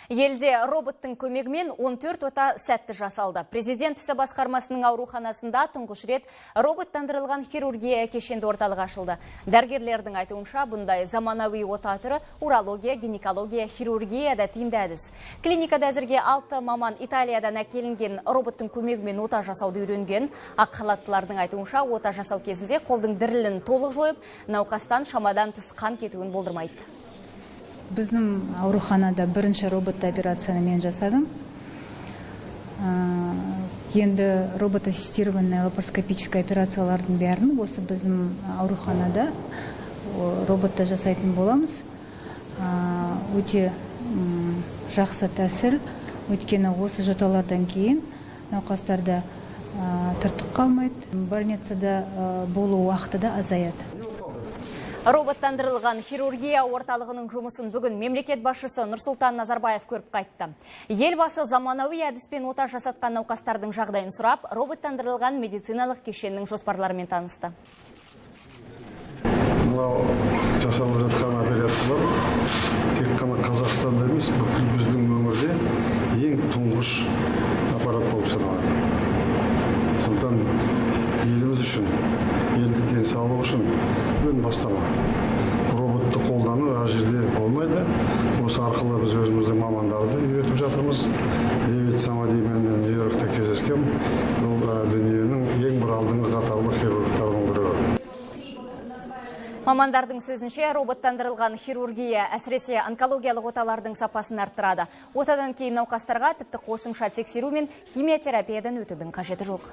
Елде роботтың көмегімен 14 ота сәтті жасалды. Президент ісі басқармасының ауруханасында тұңғыш рет роботтандырылған хирургия кешенді орталығы ашылды. Дәрігерлердің айтуынша, бұндай заманауи ота түрі урология, гинекология, хирургияда тиімді әдіс. Клиникада әзірге 6 маман Италиядан әкелінген роботтың көмегімен ота жасауды үйренген. Ақ халаттылардың айтуынша, ота жасау кезінде қолдың дірілін толық жойып, науқастан шамадан тыс қан кетуін болдырмайды. Біздің ауруханада бірінші роботты операцияны мен жасадым. Енді робот-ассистированный лапароскопический операциялардың бәрін осы біздің ауруханада роботта жасайтын боламыз. Өте жақсы тәсіл, өйткені осы жоталардан кейін науқастарда тыртық қалмайды, больницада болу уақыты да азаяды. Роботтандырылған хирургия орталығының жұмысын бүгін мемлекет басшысы Нұрсұлтан Назарбаев көріп қайтты. Елбасы заманауи әдіспен ота жасатқан науқастардың жағдайын сұрап, роботтандырылған медициналық кешеннің жоспарларымен танысты. Мынау жасалып жатқан операциялар тек қана Қазақстанда емес, бүкіл біздің өңірде ең тұңғыш аппарат болып саналады. Сондықтан еліміз үшін, елдің денсаулығы үшін үлкен бастама. Роботты қолдану әр жерде болмайды. Осы арқылы біз өзіміздің мамандарды үйретіп жатырмыз. Дэвид Самадимен мен Нью-Йоркте кездескем. Бұл дүниенің ең бір алдыңғы қатарлы хирургтарының біреуі. Мамандардың сөзінше, роботтандырылған хирургия әсіресе онкологиялық оталардың сапасын арттырады. Отадан кейін науқастарға тіпті қосымша тексеру мен химиотерапиядан өтудің қажеті жоқ.